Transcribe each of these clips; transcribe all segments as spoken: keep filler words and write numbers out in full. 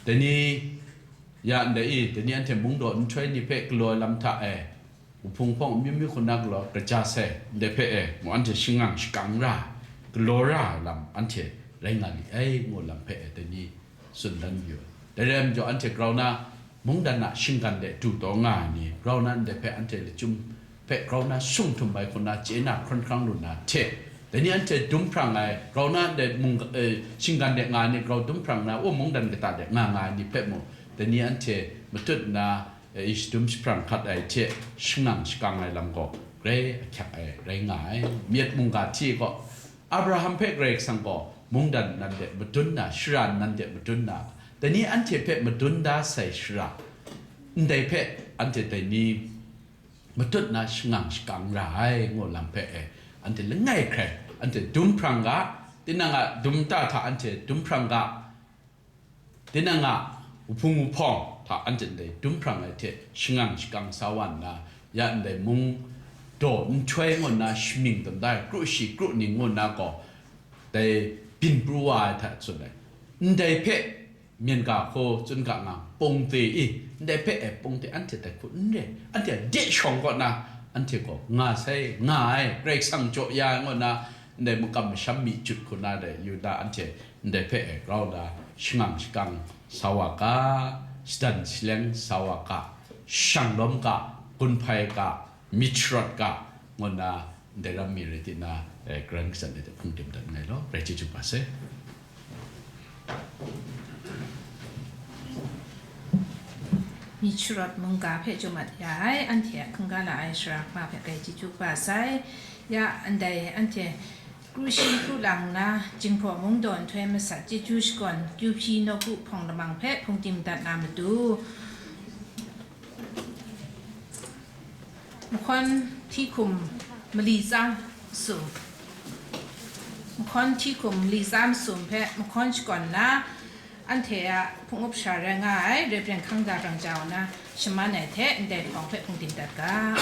Dai ni, ya ndai i, dai ni anhte mungdaw nhtoi ni hpe galaw ai lam hta e, wuhpung hpawng amyu myu hku na galaw, kaja sai, ndai hpe e, mu anhte shangang shakang ra, galaw ra ai lam anhte rai nga li ai, ngu lam hpe e, dai ni tsun dan yu ai. Dai rai majaw, anhte grau na mungdan a shinggan de du taw nga ai ni, grau na ndai hpe anhte lachyum hpe grau na sung htum bai hku na chye na hkran hkrang lu na hte, dai ni anhte dum hprang ai, grau na ndai mung, eh, shinggan de nga ai ni grau dum hprang na, o, mungdan kata de nga nga ai ni hpe mung, dai ni anhte matut na, eh, shadum jahprang hkat ai hte shangang shakang ai lam gaw grai ahkyak ai rai nga ai. Myit mungga hti gaw, Abraham hpe Karai Kasang gaw mungdan nan de madun na, shara nan de madun na, dai ni anhte hpe madun da sai shara, ndai hpe anhte dai ni matut na shangang shakang ra ai, ngu lam hpe e, anhte langai hkrai, anhte dum hprang ga, tinang a dum nta hta anhte dum hprang ga, tinang a wuhpung wuhpawng hta anhte ndai dum hprang ai hte shangang shakang sa wa nna, ya ndai mung daw nhtoi ngu nna shamying dum da ai, kru shi kru ning ngu nna gaw, dai byin pru wa ai hta tsun ai. Ndai hpe myen ga hkaw tsun ga nga, pungte i, ndai hpe e pungte anhte dai hku n re, anhte a de shawng kaw na, anhte gaw nga sai, nga ai, Karai Kasang jaw ya ai ngu nna, ndai makam masham mi jut hku na dai yu na, anhte ndai hpe e grau na, shangang shakang sa wa ga, shadan shaleng sa wa ga, shanglawm ga, gun hpai ga, myit sharawt ga, ngu nna, ndai ram mi rai ti na, eh, Karan Kasang de hpung tim dat nngai law, rai chyeju pa sai. Myit sharawt mungga hpe chyu mat ya ai, anhte a hkungga la ai sara ma hpe rai chyeju pa sai. Ya, ndai anhte kru shi kru lang nna, Jinghpaw mungdaw nhtoi masat chyeju shakawn, kyu hpyi nawku hpawng lamang hpe hpung tim dat na matu, mahkawn hti hkum mali tsam masum, mahkawn hti hkum mali tsam masum hpe mahkawn shakawn nna, anhte a hpung up sara rai nga ai Reverend Hkangda Rangja na shaman ai hte ndai hpawng hpe hpung tim dat ga.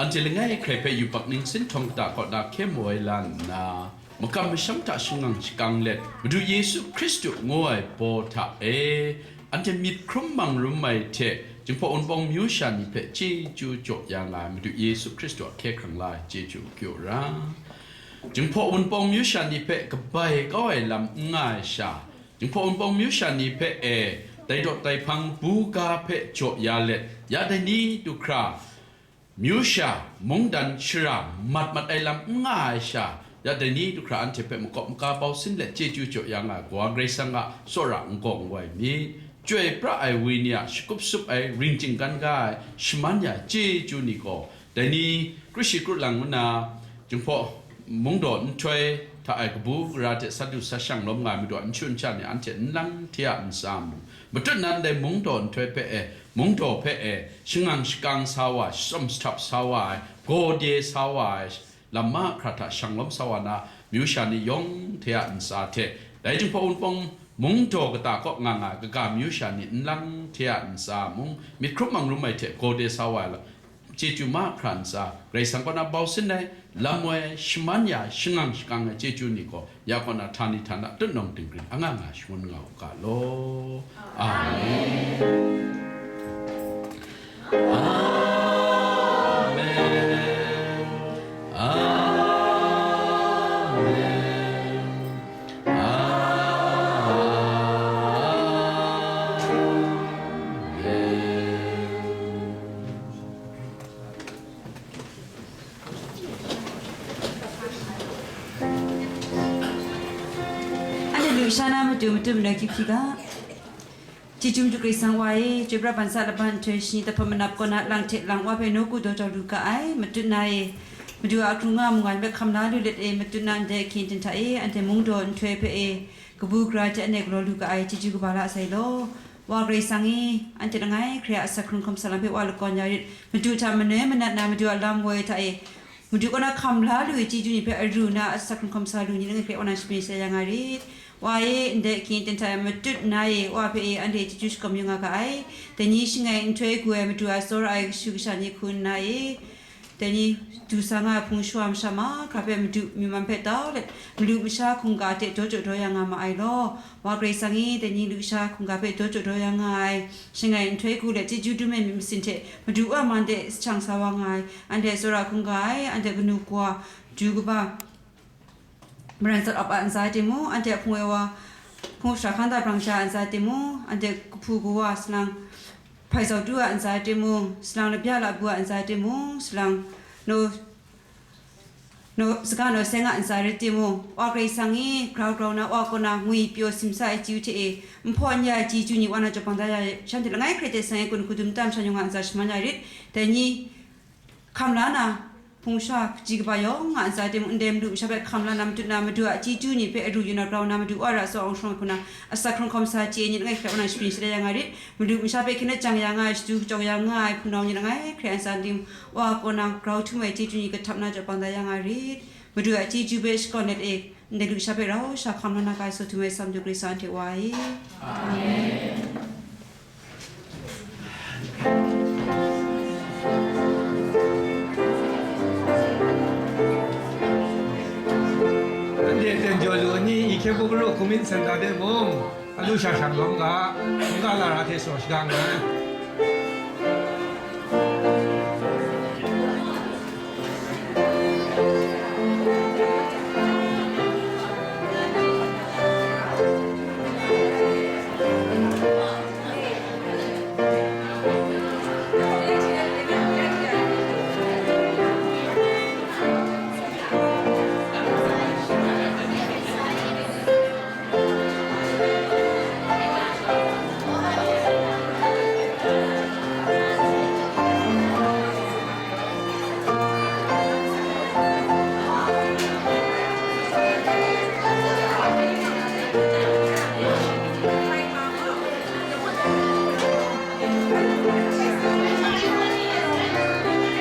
Anhte langai hkrai hpe yubak ningsin htawng kata kaw na hkye maw ai la nna, makam masham hta shangang shakang let, Madu Yesu Hkristu ngu ai baw hta e, anhte myit hkrum mang rum ai hte, Jinghpaw Wunpawng myu sha ni hpe chyeju jaw ya nga ai Madu Yesu Hkristu a hkye hkrang la ai chyeju kyu ra. Jinghpaw Wunpawng myu sha ni hpe kabai kau ai lam n nga ai sha, Jinghpaw Wunpawng myu sha ni hpe e, dai dawt dai hpang buga hpe jaw ya let, ya dai ni du hkra, myu sha, mungdan shara mat mat ai lam n nga ai sha, ya dai ni du hkra anhte hpe makawp maka bau sin let chyeju jaw ya nga ai Kawa Karai Kasang a tsawra n-gaw n-gawai myit, chyoi pra ai wenyi a shakup sup ai ring chyinggan ga ai shaman ya ai chyeju ni gaw, dai ni kru shi kru lang nna, Jinghpaw mungdaw nhtoi hta e kabu gara hte sa du sa shang lawm nga ai Madu a n shun sha ni anhte n lang hte a ntsa mung, matut nan dai mungdaw nhtoi hpe e, mungdaw hpe e, shangang shakang sa wa ai, shawm shahtap sa wa ai, gawde sa wa ai, lam mahkra hta shang lawm sa wa na myu sha ni yawng hte a ntsa hte, dai Jinghpaw Wunpawng mungdaw kata kaw nga nga ai kaga myu sha ni n lang hte a ntsa mung, myit hkrum mang rum ai hte gawde sa wa ai lam, chyeju mahkra ntsa, Karai Kasang kaw na bau sin ai, lam woi ai, shaman ya ai, shangang shakang ai chyeju ni gaw, ya kaw na htani htana tut nawng dinggring anga nga shangun nga u ga law. Amen. Amen. Amen. Amen. Anhte lusha na matu matu manoi hkyip hkyi ga. Chyeju matu Karai Kasang Wa e, chyoi pra ban sa laban nhtoi shani tahpawt manap kaw na lang hte lang Wa hpe nawku daw jau lu ga ai, matut na e, Madu a hkrung nga mung nga hpe hkam la lu let e, matut na ndai ahkying aten hta e, anhte mungdaw nhtoi hpe e, kabu gara hte anhte galaw lu ga ai, chyeju kaba la sai law. Wa Karai Kasang e, anhte langai hkrai a asak hkrung hkawm sa lam hpe Wa lakawn ya rit, Madu hta manoi manat na Madu a lam woi hta e, Madu kaw na hkam la lu ai chyeju ni hpe aru na asak hkrung hkawm sa lu ni langai hpe Wa na shapring sharai ya nga rit. Wa e, ndai ahkying aten hta e matut na e, Wa hpe e, anhte chyeju shakawm yu nga ga ai. Dai ni shangai nhtoi gu ai Madu a tsawra ai kashu kasha ni hku nna e, dai ni du sa nga ai hpung shawa masha mahkra hpe Madu myu man hpe tau let, malu masha hkungga hte daw jaw daw ya nga ma ai law. Wa Karai Kasang e, dai ni lusha hkungga hpe daw jaw daw ya nga ai, shangai nhtoi gu let chyeju dum ai myit masin hte Madu a man de jahkang sa wa nga ai, anhte tsawra hkungga ai, anhte kanu kawa, du kaba, maran tsawt ap a ntsa timung, anhte hpung ai wa, hpung shara hkang da brang sha a ntsa timung, anhte kahpu kawa salang, hpai zau tu a ntsa timung, salang labya labu a ntsa timung, salang naw, naw, saga naw seng a ntsa rai timung, Wa Karai Kasang e, grau grau na Wa kaw na ngwi pyaw simsa ai chyeju hte e, nhpaw n-ya ai chyeju ni Wa na jaw bang da ya, shanhte langai hkrai hte seng ai kun hku dum tam shan yawng a ntsa shaman ya rit, dai ni hkam la na, hpung sha, kaji kaba yawng a ntsa timung, ndai malu masha hpe hkam la na, matut na, Madu a chyeju ni hpe aru yu na grau na, Madu Wa ra tsaw awng sharawng ai hku na, asak hkrung hkawm sa chye ai ni langai hkrai Wa na shapring sharai ya nga rit, malu masha hpe hkyen jang ya nga ai, shadu kachyawk ya nga ai hpunau ni langai hkrai a ntsa timung, Wa kaw na grau htum ai chyeju ni kahtap na jaw bang da ya nga rit. Madu a chyeju hpe shakawn let e, ndai lusha hpe rau sha hkam la na ga ai saw htum ai Madu Karai Kasang hte Wa e. Amen. Anhte ten jaw lu ai ni, Ikehpukaro Community Centre de mung, a lusha shang lawm ga, hkungga lara hte shaw shaga nngai.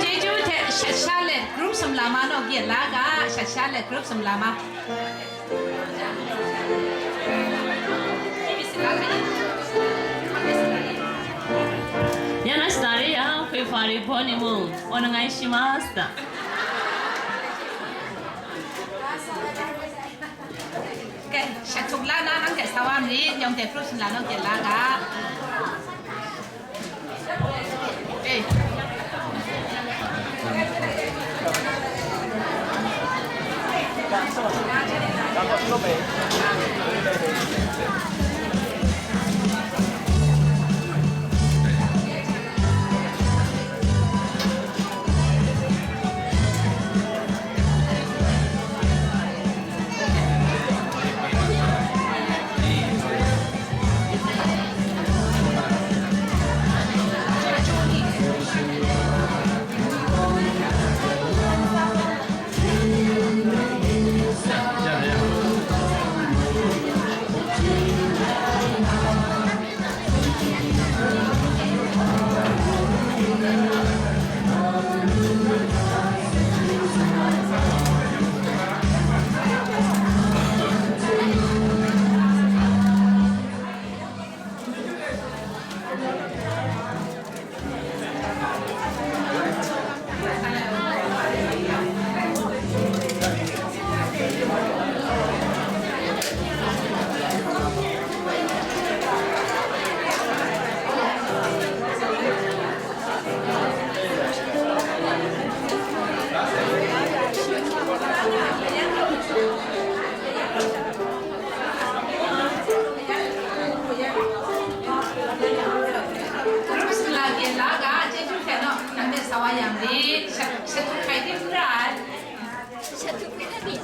Chyeju hte shat sha let group sumla ma naw, gye la ga, shat sha let group sumla ma. Yan a sara yang, hkoi Pari bawng ni mung, o nangai shi ma sa. Kai, shat htuk la na, nang hte sa wa marit, yawng hte fruit sumla nau hte la ga. Eh. Sumla byin la ga, chyeju hte naw, nang hte sa wa yang rit, shat, shat htuk hkai tim n ra ai. Shat htuk hkai tim.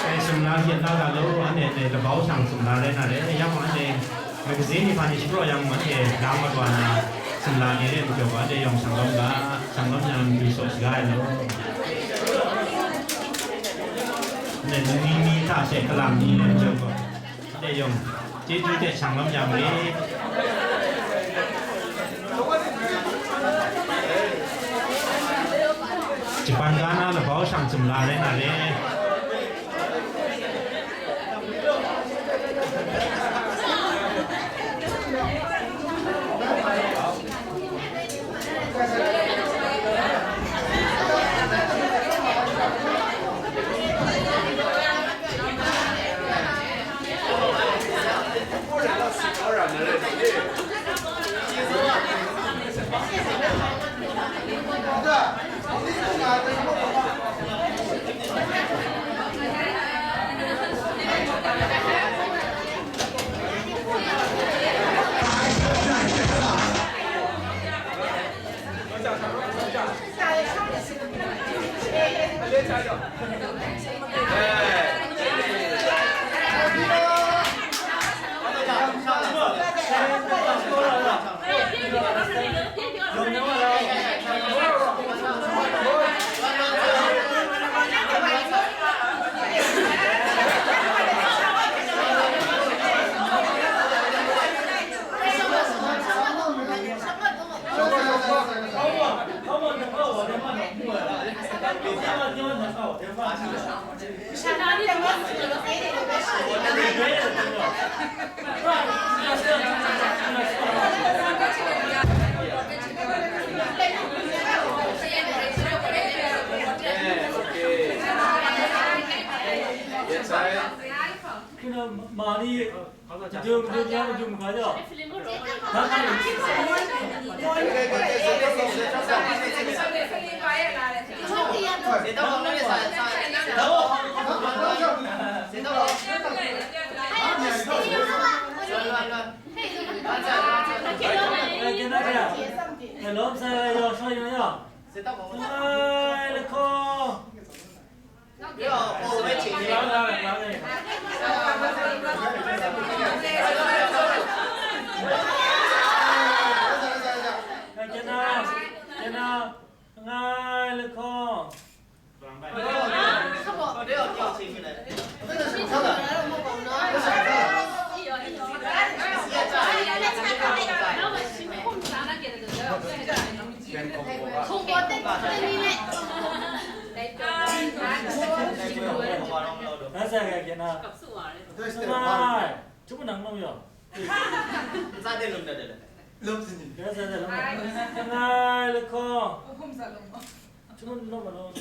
E, sumla byin la ga law, anhte dai labau shang sumla rai na re, e, yang gaw anhte magazine ni hpa ni shapraw yang gaw, anhte lam mat wa na sumla ni re majaw gaw, anhte yawng shang lawm ga, shang lawm yang du saw shaga ai law. Anhte ningning ni hta she kalam ni re majaw gaw, anhte yawng chyeju hte shang lawm ya marit. Japan ga na labau shang sumla rai na re. Ngai lahkawng. Rasa ga kena. Ngai, cuba nang nong yo. Sa de lum da de. Lum sini. Rasa de lum. Ngai, lekong. Cuba nong ma nong.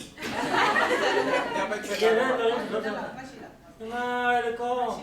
Ngai, lekong.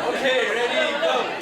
Okay, ready, go.